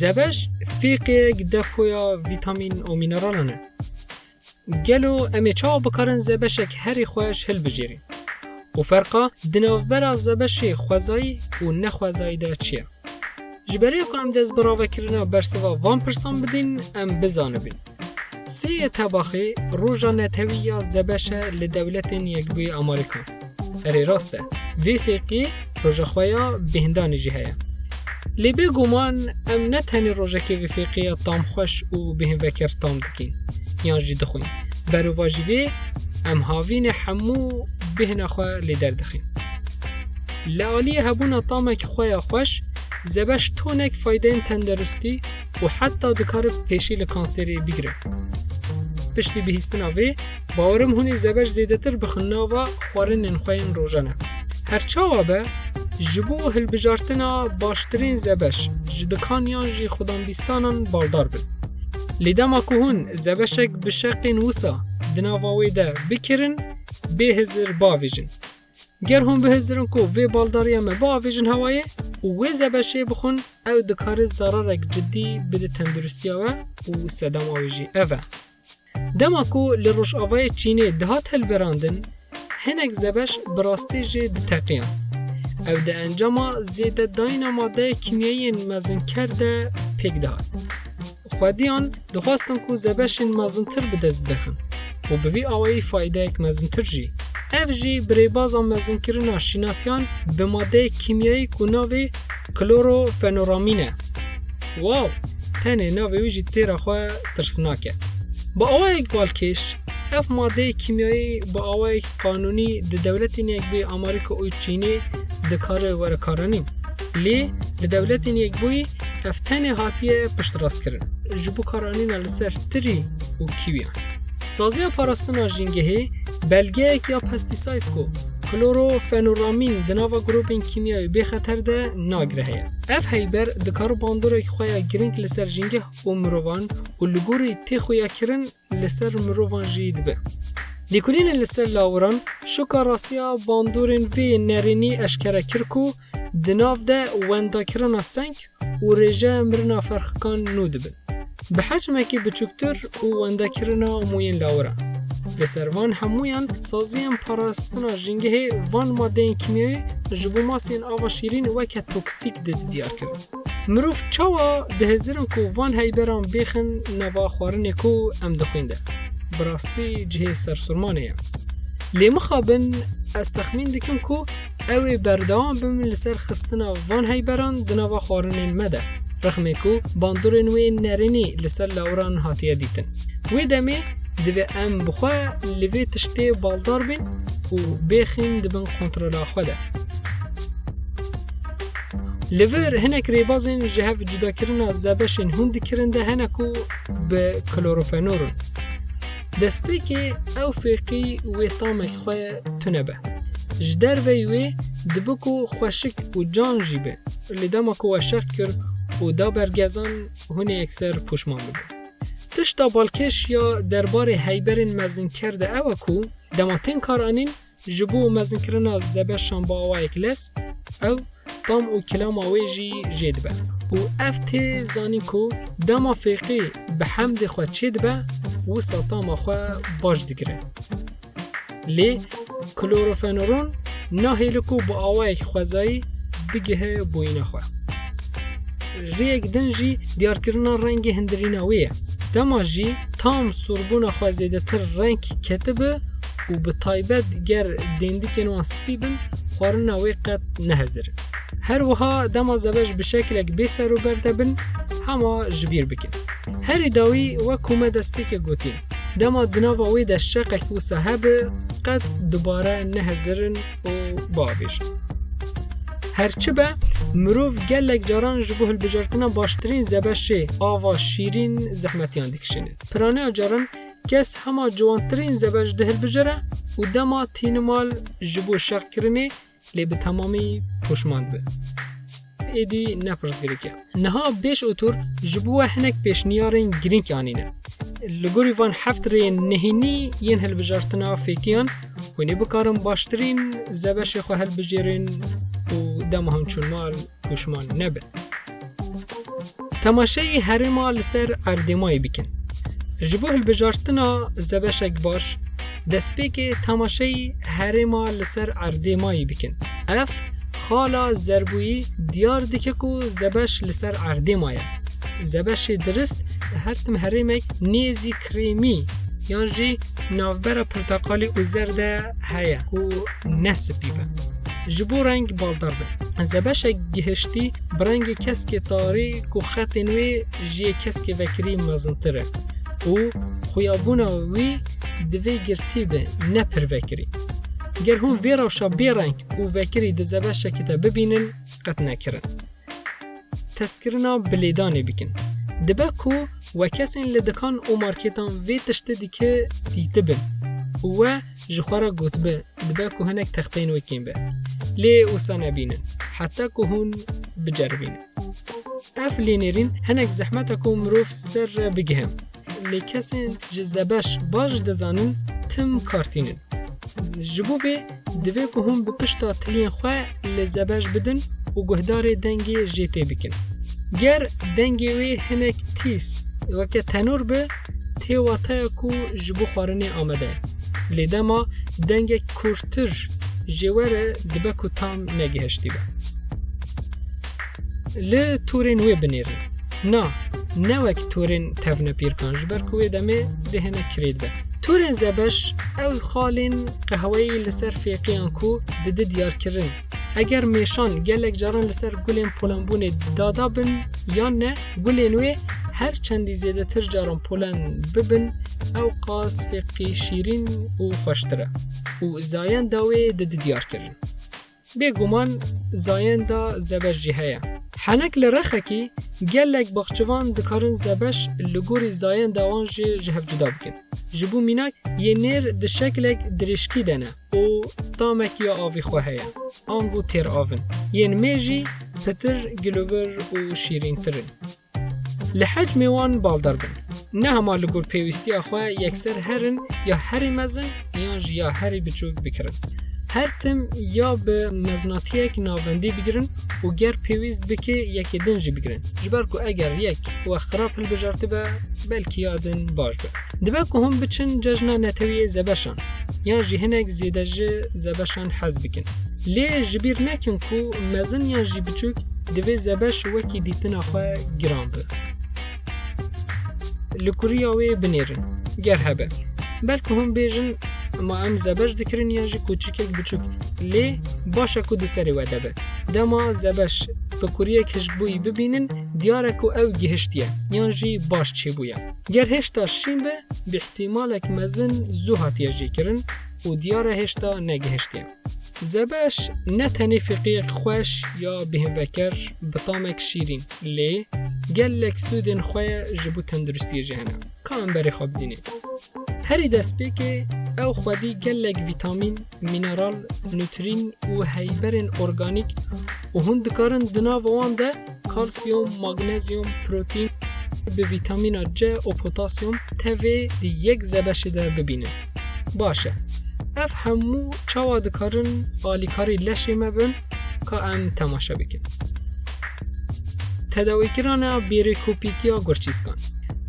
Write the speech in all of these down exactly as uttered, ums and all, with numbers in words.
Zebeş fêqiyek depoya vîtamîn û mîneralan e. Gelo em ê çawa bikarin zebeşek herî xweş hilbijêrîn? Û ferqa di navbera zebeşê xwezayî û nexwezayî de çi ye? Ji berê ku em dest bi ravekirina bersiva van pirsan bidîn, em bizanibîn. Sê yê tebaxê roja netewî ya zebeş e li Dewletên Yekbûyî Amerîkan. Erê rast e, vê fêqî roja xwe ya bêhndanê jî heye. Lê bêguman em ne tenê rojekê vê fêqî ya tam xweş û bêhnvekir tam dikîn, yan jî dixwîn. Berovajî vê em havînê hemû bêhna xwe lê derdixîn. Li aliyê hebûna tamekî xwe ya xweş, zebeş tonek faydeyên tenderustî û heta dikare pêşî li kanserê bigire. Piştî bihîstina vê, bawerim hûn ê zebeş zêdetir bixin nava xwarinên xwe yên rojane. Her çawa be, ji bo hilbijartina baştirîn zebeş ji dikan yan jî xudanbîstanan baldar bin. Lê dema ku hûn zebeşek bişeqîn wisa di nava wê de bikirin, bêhizir bavêjin. Ger hûn bihizirin ku vê baldariya me biavêjin hewayê û wê zebeşê bixwin, ew dikare zararek cidî bide tenduristiya we û sedema wê jî ev e. Dema ku li rojavayê Çînê dihat hilberandin, hinek zebeş bi rastî jî diteqiyan. Ew di encama zêdedayîna madeyê kîmyayî yên mezinker de pêk dihat. Xwediyan dixwestin ku zebeşên mezintir bi dest bixin û bi vî awayî faydeyek mezintir jî. Ev jî bi rêbaza mezinkirina şînatiyan bi madeyê kîmyayî ku navê klorofenoramîn e. Wow! Tenê navê wî jî têra xwe tirsnak e. Bi awayek balkêş, ev madeyê kîmyayî bi awayek qanûnî di Dewletên Yekbûyî Amerîka û Çînê dikare were karanîn. Lê li Dewletên Yekbûyî ev tenê hatiye piştrastkirin ji bo karanîna li ser tirî û kîwiyan. Saziya Parastina Jîngehê belgeyek ya pestîsayd ku klorofenoramîn di nava grûpên kîmyayî bêxeter de nagire heye. Ev heyber dikare bandorek xwe ya girîng li ser jîngeh û mirovan û li gorî tê xuyakirin li ser mirovan jî dibe. Lêkolînên li ser lawiran şoka rastiya bandorên vê nerênî eşkere kir ku di nav de wendakirina seng û rêje mirina ferxikan nû dibin. Bi hecmekî biçûktir û wendakirina mûyên lawiran. Li ser van hemûyan saziyên parastina jîngehê van madeyên kîmyayî ji bo masên ava şîrîn weke toksîk dide diyarkirin. Mirov çawa dihizirin ku van heyberan bêxin nava xwarinê ku em dixwîn de? Bi rastî cihê sersûrmanê ye. Lê mixabin ez texmîn dikim ku ew ê berdewam bin li ser xistina van heyberan di nava xwarinên me de. Rexmê ku bandorên wê nerênî li ser lawiran hatiye dîtin. Wê demê divê em bi xwe li vê tiştê baldar bin û bêxîn di bin kontrola xwe de. Li vir hinek rêbazên ji hev cudakirina zebeşên hûn dikirin de hene ku bi klorofenol in. Destpêkê ew fêqî wê tamek xwe tune be. Ji derveyî wê dibe ku xweşik û can jî be. Lê dema ku we şeq kir û da bergezan, hûn ê yekser pûşman bibin. Tişta balkêş ya derbarê heyberên mezinker de ew e ku dema tên karanîn, ji bo mezinkirina zebeşan bi awayek lez, ew tam û kilama wê jî jê dibe. Û ev tê zanîn ku dema fêqî bi hemdê xwe çêdibe, wisa tama xwe baş digire. Lê klorofenolon nahêle ku bi awayek xwezayî bigihe bûyîna xwe. Rêyek din jî diyarkirina rengê hindirîna wê ye. Dema jî tam sûrbûna xwe zêdetir reng ketibe û bi taybet ger dêndikên wan spî bin, xwarina wê qet ne hezir e. Her wiha dema zebeş bi şekilek bê serûber de bin, hema ji bîr bikin. Herî dawî, wek ku me destpêkê gotî, dema di nava wê de şeqek wisa hebe, qet dubare nehezirin û biavêjin. Her çi be, mirov gelek caran ji bo hilbijartina baştirîn zebeşê ava şîrîn zehmetiyan dikişîne. Piraneya caran kes hema ciwantirîn zebeş dihilbijêre û dema tîne mal ji bo şeqkirinê, lê bi temamî poşman dibe. Êdî ne pirsgirêk e. Niha bêş otur ji bo we hinek pêşniyarên girîng anîne. Li gorî van heft rêyên nehênî yên hilbijartina fêkiyan, hûn ê bikarin baştirîn zebeşê xwe hilbijêrin û dema hûn çûn mal poşman nebin. Temaşeyî herêma li ser erdê mayî bikin. Ji bo hilbijartina zebeşek baş, destpêkê temaşeyî herêma li ser erdê mayî bikin. Ev xala zerbûyî diyar dike ku zebeş li ser erdê maye. Zebeşê dirist her tim herêmek nêzî krêmî yan jî navbera porteqalî û zer de heye ku ne spî be. Ji bo reng baldar bin. Zebeşek gihiştî bi rengê keskê tarî ku xetên wê ji yê keskê vekirî mezintir e û xuyabûna wî divê girtî be, ne pir vekirî. Ger hûn vê rewşa bê reng û vekirî di zebeşekê de bibînin, qet nekirin. Testkirina bi lêdanê bikin. Dibe ku we kesên li dikan û marketan vê tiştê dike dîtibin û we ji xwe re gotibe, dibe ku hinek texteyên wê kêm be. Lê wisa nebînin, heta ku hûn biceribînin. Ev lênêrîn hinek zehmet e ku mirov ser re bigihe. Lê kesên ji zebeş baş dizanin tim kar tînin. Ji bo vê divê ku hûn bi pişta tiliyên xwe li zebeş bidin û guhdarê dengê jê tê bikin. Ger dengê wê hinek tîz weke tenûr be, tê wateya ku ji bo xwarinê amade ye. Lê dema dengek kûrtir jê were, dibe ku tam negihiştî be. Li torên wê binêrin. Na, ne wek torên tevnepîrkan, ji ber ku wê demê dê hinek kirêt be. Torên zebeş, ew xalên qehweyî li ser fêqiyan ku didi diyarkirin. Eger mêşan gelek caran li ser gulên polenbûnê dada bin yan ne, gulên wê her çendî zêdetir caran polen bibin, ew qas fêqî şîrîn û xweştir e û zayenda wê didi diyarkirin. Bêguman zayenda zebeş jî heye. Henek li rexekî gelek baxçivan dikarin zebeş li gorî zayenda wan jî ji hev cuda bikin. Ji bo mînak, yê nêr di şeklek dirêşkî de ne û tamek ya avî xwe heye. Ango têr av in. Yên mê jî pitir gilovir û şîrîntir in. Li hecmê wan baldar bin. Ne hema li gor pêwîstiya xwe yekser herin, ya herî mezin yan jî ya herî biçûk bikirin. Her tim ya bi mezinatiyek navendî bigirin û ger pêwîst bike yekê din jî bigirin. Ji ber ku eger yek we xirab hilbijartibe, belkî ya din baş be. Dibe ku hûn biçin cejna netewî yê zebeşan, yan jî hinek zêde ji zebeşan hez bikin. Lê ji bîr nekin ku mezin yan jî biçûk divê zebeş wekî dîtina xwe giran be. Li kuriya wê binêrin, ger hebe. Belku hûn bêjin, ma em zebeş dikirin yan jî koçikek biçûk. Lê baş e ku di serê we de be. Dema zebeş bi kuriyek hişkbûyî bibînin, diyar e ku ew gihiştiye yan jî baş çêbûye. Ger hêşta şîn be, bi îhtîmalek mezin zû hatiye jêkirin û diyar e hêşta negihiştiye. Zebeş ne tenê fêqiyek xweş ya bêhnveker bi tamek şîrîn, lê gelek sûdên xwe ji bo tenduristiyê jî hene. Ka em berê xwe bidînê. Herî destpêkê ew xwedî gelek vîtamîn, mîneral, nutrîn û heyberên organîk û hûn dikarin di nava wan de kalsiyum, magnezyum, protîn, bi vîtamîna C û potasyum tevê di yek zebeşê de bibînin. Baş e. Ev hemû çawa dikarin alîkarî leşê me bin, ka em temaşe bikin. Tedawîkirina bêrêkopîkiya gurçîskan.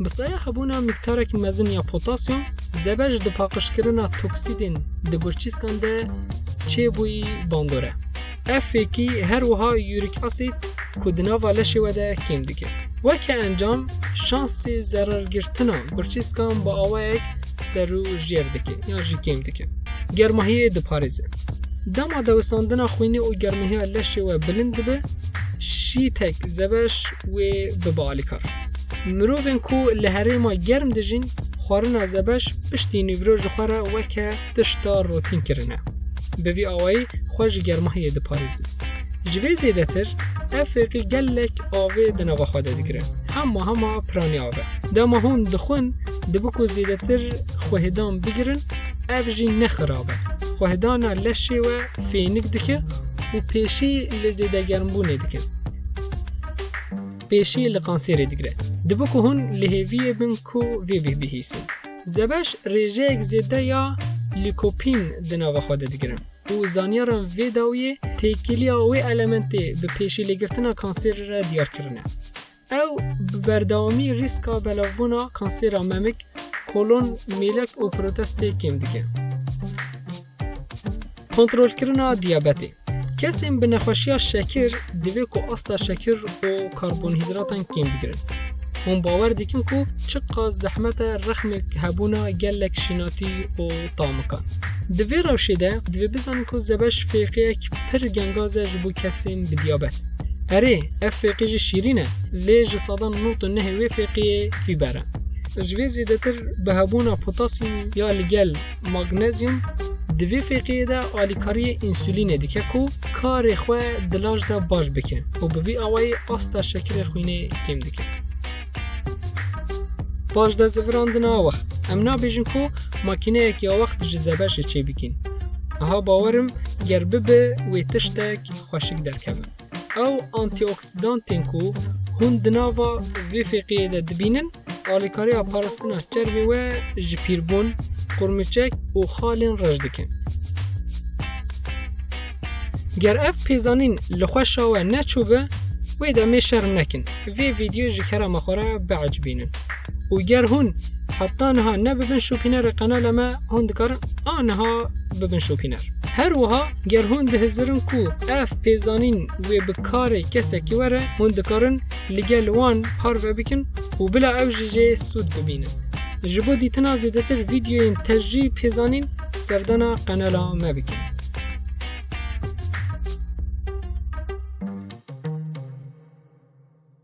Bi saya hebûna mîktarek mezin ya potasyum, zebeş di paqijkirina toksîdên di gurçîskan de çêbûyî bandor e. Ev fêkî her wiha uric acid ku di nava leşê we de kêm dike. Weke encam, şansê zerargirtina gurçîskan bi awayek ser û jêr dike yan jî kêm dike. Germahiyê diparêze. Dema dewistandina xwînê û germihiya leşê we bilind dibe, şîtek zebeş wê bibe alîkar. Mirovên ku li herêma germ dijîn, xwarina zebeş piştî nîvro ji xwe re weke tişta rotîn kirine. Bi vî awayî xwe ji germahiyê diparêzin. Ji vê zêdetir, ev fêqî gelek avê di nava xwe de digire. Hema hema piranî av e. Dema hûn dixwin, dibe ku zêdetir xwehêdan bigirin, ev jî ne xirab e. Xwehêdana leşê we fênik dike û pêşî li zêdegermbûnê dike. Pêşî li kanserê digire. Dibe ku hûn li hêviyê bin ku vê bih bihîsin. Zebeş rêjeyek zêde ya lîkopîn di nava xwe de digirin û zanyaran vê dawiyê têkiliya wê elementê bi pêşîlêgirtina kanserê re diyar kirine. Ew bi berdewamî rîska belavbûna kansêra memik, kolon, mêlek û protestê kêm dike. Kontrolkirina diyabetê. Kesên bi nexweşiya şekir divê ku asta şekir û karbonhîdratan kêm bigirin. Hûn bawer dikin ku çiqas zehmet e rexmê hebûna gelek şînatî û tamikan. Di vê rewşê de divê bizanin ku zebeş fêqiyek pir gengaz e ji bo kesên bi diyabet. Erê, ev fêqî jî şîrîn e, lê ji sedan nod û nehê wê fêqiyê fîber e. Ji vê zêdetir bi hebûna potasyum ya li gel magnezyum di vê fêqiyê de alîkariyê însûlînê dike ku karê xwe di laj de baş bike û bi vî awayî asta şekirê xwînê kêm dike. Paşda zivirandina wext. Em nabêjin ku makîneyek ya wext ji zebeşê çêbikîn. Aha bawer im ger bibe wê tiştek xweşik derkeve. Ew antîoksîdantên ku hûn di nava vê fêqiyê de dibînin, alîkariya parastina çermê we ji pîrbûn, qurmiçek û xalên reş dikin. Ger ev pêzanîn li xweşa we neçûbe, wê demê şer nekin. Vê vîdyoyê ji kerema xwe re biecibînin. Û ger hûn heta niha nebibin şopînerê qenala me, hûn dikarin a niha bibin şopîner. Her wiha ger hûn dihizirin ku ev pêzanîn wê bi karê kesekî were, hûn dikarin li gel wan parve bikin û bila ew jî jê sûd bibînin. Ji bo dîtina zêdetir vîdyoyên tejî pêzanîn, serdana qenala me bikin.